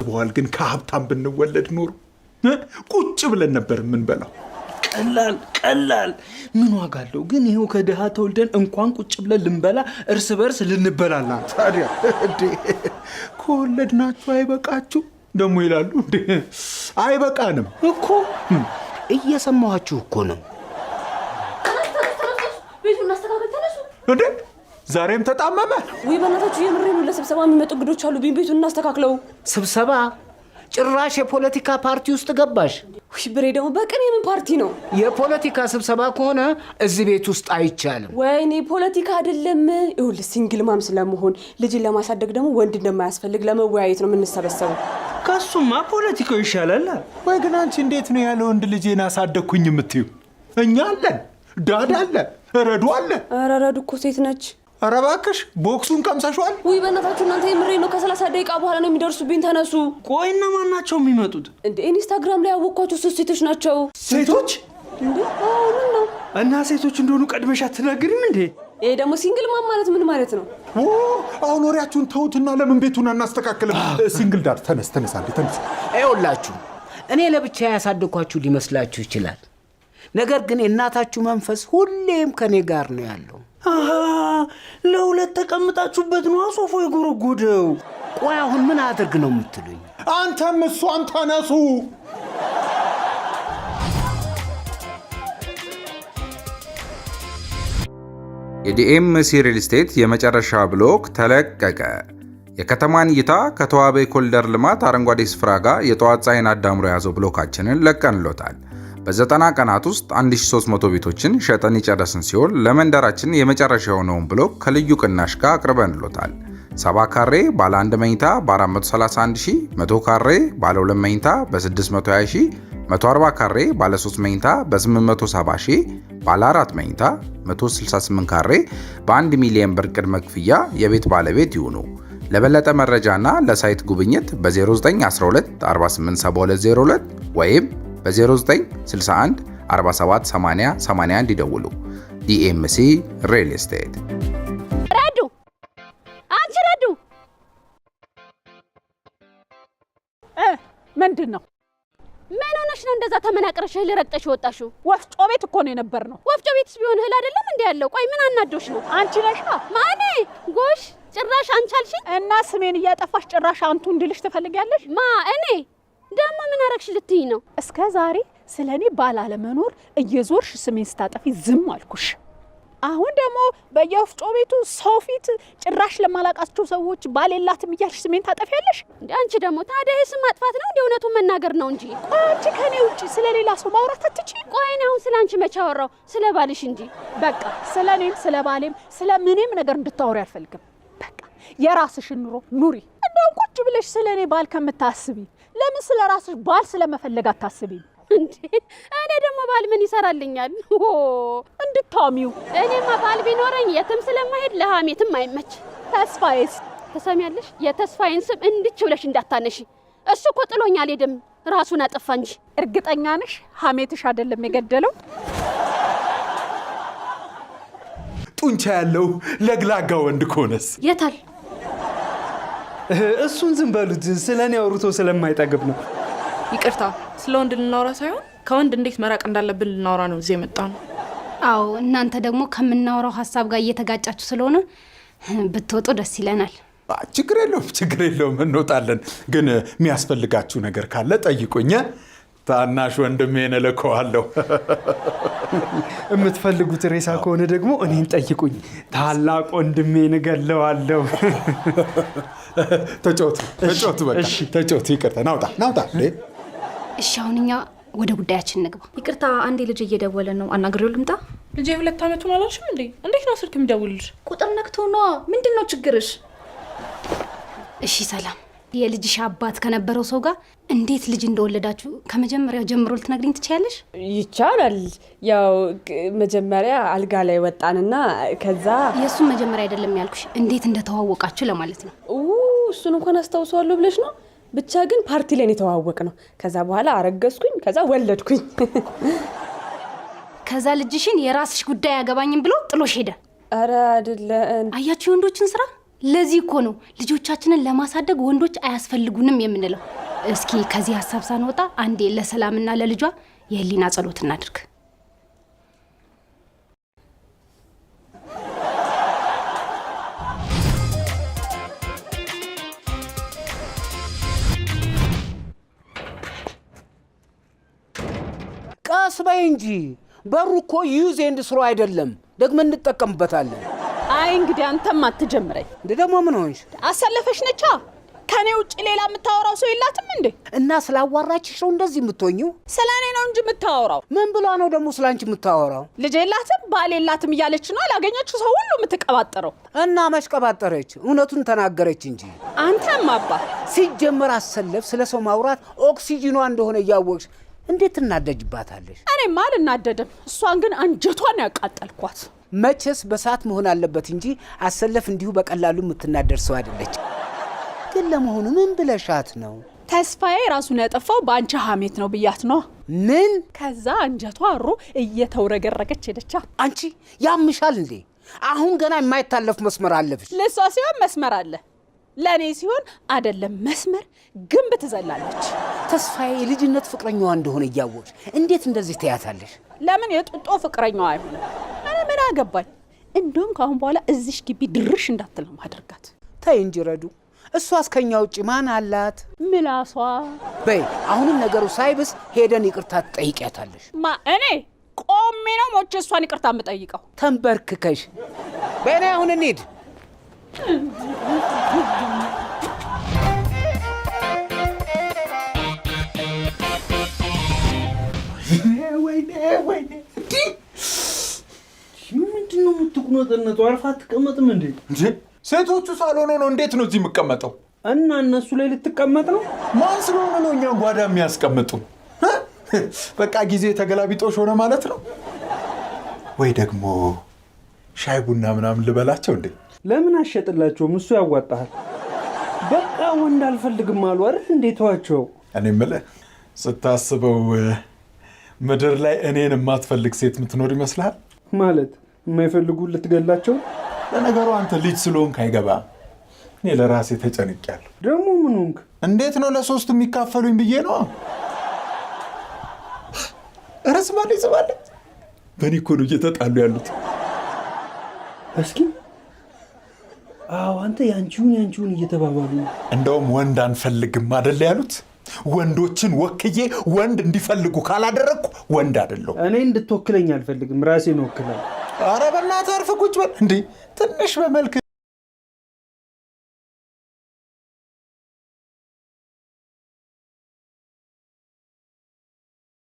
በኋላ ግን ከሀብታም ብንወለድ ኖሮ ቁጭ ብለን ነበር የምንበላው። ቀላል ቀላል ምን ዋጋ አለው? ግን ይኸው ከድሃ ተወልደን እንኳን ቁጭ ብለን ልንበላ እርስ በርስ ልንበላላ። ታዲያ እንዴ ከወለድናችሁ አይበቃችሁ ደግሞ ይላሉ እንዴ? አይበቃንም እኮ። እየሰማኋችሁ እኮ ነው። ቤቱን እናስተካክል፣ ተነሱ። እንዴ ዛሬም ተጣመመ። ውይ በእናታችሁ የምሬን ነው። ለስብሰባ የሚመጡ እንግዶች አሉብኝ። ቤቱን እናስተካክለው። ስብሰባ? ጭራሽ የፖለቲካ ፓርቲ ውስጥ ገባሽ? ውይ ብሬ ደግሞ በቅን የምን ፓርቲ ነው? የፖለቲካ ስብሰባ ከሆነ እዚህ ቤት ውስጥ አይቻልም። ወይኔ ፖለቲካ አይደለም። ይኸውልህ single mom ስለመሆን ልጅን ለማሳደግ ደግሞ ወንድ እንደማያስፈልግ ለመወያየት ነው የምንሰበሰበው። ከሱማ ፖለቲካው ይሻላል። ወይ ግን አንቺ እንዴት ነው ያለ ወንድ ልጄን አሳደግኩኝ የምትዩ? እኛ አለን፣ dad አለ፣ ረዱ አለ። ኧረ ረዱ እኮ ሴት ነች። ኧረ እባክሽ ቦክሱን ቀምሰሽዋል። ውይ በእናታችሁ እናንተ የምሬን ነው። ከ30 ደቂቃ በኋላ ነው የሚደርሱብኝ። ተነሱ። ቆይ እነማን ናቸው የሚመጡት? እንደ ኢንስታግራም ላይ ያወቅኳቸው ሶስት ሴቶች ናቸው። ሴቶች? እንዴ አዎ፣ ምን ነው? እና ሴቶች እንደሆኑ ቀድመሽ አትናገሪም እንዴ? ይሄ ደግሞ single mom ማለት ምን ማለት ነው? ኦ አሁን ወሬያችሁን ተውትና ለምን ቤቱን አናስተካክልም? Single dad ተነስ፣ ተነስ፣ አንዴ ተነስ። ይኸውላችሁ እኔ ለብቻ ያሳደግኳችሁ ሊመስላችሁ ይችላል። ነገር ግን የእናታችሁ መንፈስ ሁሌም ከኔ ጋር ነው ያለው። አሃ ለሁለት ተቀምጣችሁበት ነው ሶፋው የጎረጎደው። ቆይ አሁን ምን አድርግ ነው የምትሉኝ? አንተም እሷም ተነሱ። የዲኤምሲ ሪል ስቴት የመጨረሻ ብሎክ ተለቀቀ። የከተማን እይታ ከተዋበ የኮሪደር ልማት አረንጓዴ ስፍራ ጋር የጠዋት ፀሐይን አዳምሮ የያዘው ብሎካችንን ለቀንሎታል። በ90 ቀናት ውስጥ 1300 ቤቶችን ሸጠን የጨረስን ሲሆን ለመንደራችን የመጨረሻ የሆነውን ብሎክ ከልዩ ቅናሽ ጋር አቅርበንሎታል። 70 ካሬ ባለ 1 መኝታ በ431 ሺህ፣ 100 ካሬ ባለ 2 መኝታ በ620 ሺህ፣ 140 ካሬ ባለ 3 መኝታ በ870 ሺህ፣ ባለ 4 መኝታ 168 ካሬ በ1 ሚሊዮን ብር ቅድመ ክፍያ የቤት ባለቤት ይሁኑ። ለበለጠ መረጃና ለ site ጉብኝት በ0912 487202 ወይም በ0961 47 80 81 ይደውሉ። ዲኤምሲ ሪል ስቴት። ረዱ፣ አንቺ ረዱ። ምንድን ነው? ምን ሆነሽ ነው እንደዛ ተመናቅረሽ እህል ረግጠሽ የወጣሽው? ወፍጮ ቤት እኮ ነው የነበርነው። ወፍጮ ቤትስ ቢሆን እህል አይደለም እንዴ ያለው? ቆይ ምን አናዶሽ ነው? አንቺ ነሻ። ማኔ? ጎሽ፣ ጭራሽ አንቺ አልሽኝ? እና ስሜን እያጠፋሽ ጭራሽ አንቱ እንድልሽ ትፈልጊያለሽ? ማ? እኔ ደግሞ ምን አረግሽ ልትይኝ ነው? እስከ ዛሬ ስለ እኔ ባል አለመኖር እየዞርሽ ስሜን ስታጠፊ ዝም አልኩሽ። አሁን ደግሞ በየወፍጮ ቤቱ ሰው ፊት ጭራሽ ለማላቃቸው ሰዎች ባል የላትም እያልሽ ስሜን ታጠፊያለሽ? እንዴ አንቺ ደግሞ ታዲያ ይህ ስም ማጥፋት ነው እንደ? እውነቱን መናገር ነው እንጂ። ቆይ አንቺ ከኔ ውጭ ስለ ሌላ ሰው ማውራት አትችይም? ቆይ እኔ አሁን ስለ አንቺ መቼ አወራሁ? ስለ ባልሽ እንጂ። በቃ ስለ እኔም ስለ ባሌም ስለ ምንም ነገር እንድታወሪ አልፈልግም። በቃ የራስሽን ኑሮ ኑሪ። እንደውም ቁጭ ብለሽ ስለ እኔ ባል ከምታስቢ ለምን ስለ ራስሽ ባል ስለመፈለግ አታስቢም? እንዴ እኔ ደግሞ ባል ምን ይሰራልኛል? ኦ። እንድታሚው። እኔማ ባል ቢኖረኝ የትም ስለማሄድ ለሀሜትም አይመች። ተስፋዬስ? ትሰሚያለሽ? የተስፋዬን ስም እንድች ብለሽ እንዳታነሺ። እሱ እኮ ጥሎኝ አልሄድም፣ ራሱን አጠፋ እንጂ። እርግጠኛ ነሽ ሀሜትሽ አይደለም የገደለው? ጡንቻ ያለው ለግላጋ ወንድ ከሆነስ? የታል? እሱን ዝም በሉት፣ ስለ እኔ አውርቶ ስለማይጠግብ ነው። ይቅርታ፣ ስለ ወንድ ልናወራ ሳይሆን ከወንድ እንዴት መራቅ እንዳለብን ልናወራ ነው እዚህ የመጣነው። አዎ፣ እናንተ ደግሞ ከምናወራው ሀሳብ ጋር እየተጋጫችሁ ስለሆነ ብትወጡ ደስ ይለናል። ችግር የለውም፣ ችግር የለውም፣ እንወጣለን። ግን የሚያስፈልጋችሁ ነገር ካለ ጠይቁኝ። ታናሽ ወንድሜን እልከዋለሁ። የምትፈልጉት ሬሳ ከሆነ ደግሞ እኔን ጠይቁኝ። ታላቅ ወንድሜን እገለዋለሁ። ተጫወቱ፣ ተጫወቱ፣ በቃ ተጫወቱ። ይቅርታ፣ ናውጣ፣ ናውጣ። እሺ፣ አሁን እኛ ወደ ጉዳያችን እንግባ። ይቅርታ፣ አንዴ ልጅ እየደወለ ነው፣ አናግሬው ልምጣ። ልጄ 2 ዓመቱ ነው አላልሽም እንዴ? እንዴት ነው ስልክ የሚደውልልሽ? ቁጥር ነክቶ ነዋ። ምንድን ነው ችግርሽ? እሺ ሰላም፣ የልጅሽ አባት ከነበረው ሰው ጋር እንዴት ልጅ እንደወለዳችሁ ከመጀመሪያው ጀምሮ ልትነግሪኝ ትችያለሽ? ይቻላል። ያው መጀመሪያ አልጋ ላይ ወጣንና ከዛ የእሱን መጀመሪያ አይደለም ያልኩሽ፣ እንዴት እንደተዋወቃችሁ ለማለት ነው። እሱን እንኳን አስታውሰዋለሁ ብለሽ ነው? ብቻ ግን ፓርቲ ላይ ነው የተዋወቅነው። ከዛ በኋላ አረገዝኩኝ፣ ከዛ ወለድኩኝ። ከዛ ልጅሽን የራስሽ ጉዳይ አያገባኝም ብሎ ጥሎሽ ሄደ። ኧረ አይደለ። አያችሁ የወንዶችን ስራ። ለዚህ እኮ ነው ልጆቻችንን ለማሳደግ ወንዶች አያስፈልጉንም የምንለው። እስኪ ከዚህ ሀሳብ ሳንወጣ አንዴ ለሰላምና ለልጇ የህሊና ጸሎት እናድርግ። ቀስ በይ እንጂ፣ በሩ እኮ use and throw አይደለም፣ ደግመን እንጠቀምበታለን። አይ እንግዲህ አንተም አትጀምረኝ። እንደ ደግሞ ምን ሆንሽ? አሰለፈሽ ነቻ። ከኔ ውጭ ሌላ የምታወራው ሰው የላትም እንዴ? እና ስላዋራችሽ ነው እንደዚህ የምትሆኚው? ስለ እኔ ነው እንጂ የምታወራው። ምን ብላ ነው ደግሞ ስለ አንቺ የምታወራው? ልጅ የላትም ባል የላትም እያለች ነው ላገኘችው ሰው ሁሉ የምትቀባጠረው። እና መች ቀባጠረች? እውነቱን ተናገረች እንጂ። አንተም አባ ሲጀመር አሰለፍ ስለ ሰው ማውራት ኦክሲጂኗ እንደሆነ እያወቅሽ እንዴት ትናደጅባታለሽ? እኔማ አልናደድም። እሷን ግን አንጀቷን ያቃጠልኳት። መቼስ በሰዓት መሆን አለበት እንጂ አሰለፍ እንዲሁ በቀላሉ የምትናደድ ሰው አይደለች። ግን ለመሆኑ ምን ብለሻት ነው? ተስፋዬ ራሱን ያጠፋው በአንቺ ሀሜት ነው ብያት ነው። ምን? ከዛ አንጀቷ አሮ እየተውረገረገች ሄደቻ። አንቺ ያምሻል እንዴ? አሁን ገና የማይታለፍ መስመር አለፍሽ። ለእሷ ሲሆን መስመር አለ፣ ለእኔ ሲሆን አደለም መስመር ግንብ ትዘላለች። ተስፋዬ የልጅነት ፍቅረኛዋ እንደሆነ እያወቅሽ እንዴት እንደዚህ ትያታለሽ? ለምን የጡጦ ፍቅረኛዋ አይሆንም? እኔ ምን አገባኝ? እንደውም ከአሁን በኋላ እዚሽ ግቢ ድርሽ እንዳትል ነው ማደርጋት። ተይ እንጂ ረዱ፣ እሷስ ከኛ ውጭ ማን አላት? ምላሷ። በይ አሁንም ነገሩ ሳይብስ ሄደን ይቅርታ ትጠይቂያታለሽ። ማ እኔ ቆሜ ነው ሞቼ እሷን ይቅርታ የምጠይቀው? ተንበርክከሽ። በይ ነይ አሁን እንሂድ። ወይኔ ወይኔ! ምንድን ነው የምትቁነጠነጠው? አርፋ አትቀመጥም እንዴ? እንዴ ሴቶቹ ሳልሆነ ነው እንዴት ነው እዚህ የምቀመጠው? እና እነሱ ላይ ልትቀመጥ ነው? ማን ስለሆነ ነው እኛን ጓዳ የሚያስቀምጡ? በቃ ጊዜ ተገላቢጦሽ ሆነ ማለት ነው። ወይ ደግሞ ሻይ ቡና ምናምን ልበላቸው እንዴ? ለምን አሸጥላቸውም? እሱ ያዋጣሃል። በቃ ወንድ አልፈልግም አሉ አይደል? እንዴ ተዋቸው። እኔ የምልህ ስታስበው ምድር ላይ እኔን የማትፈልግ ሴት የምትኖር ይመስልሃል? ማለት የማይፈልጉ ልትገላቸው? ለነገሩ አንተ ልጅ ስለሆንክ አይገባም። እኔ ለራሴ ተጨንቄያለሁ። ደግሞ ምን ሆንክ? እንዴት ነው ለሶስት የሚካፈሉኝ ብዬ ነው። ኧረ ስማለች ስማለች፣ በእኔ እኮ ነው እየተጣሉ ያሉት። እስኪ አዎ፣ አንተ ያንቺውን ያንቺውን እየተባባሉ ነው። እንደውም ወንድ አንፈልግም አደለ ያሉት። ወንዶችን ወክዬ ወንድ እንዲፈልጉ ካላደረግኩ ወንድ አይደለሁም። እኔ እንድትወክለኝ አልፈልግም፣ ራሴን እወክላለሁ። ኧረ በእናትህ አርፈህ ቁጭ በል እንዴ! ትንሽ በመልክ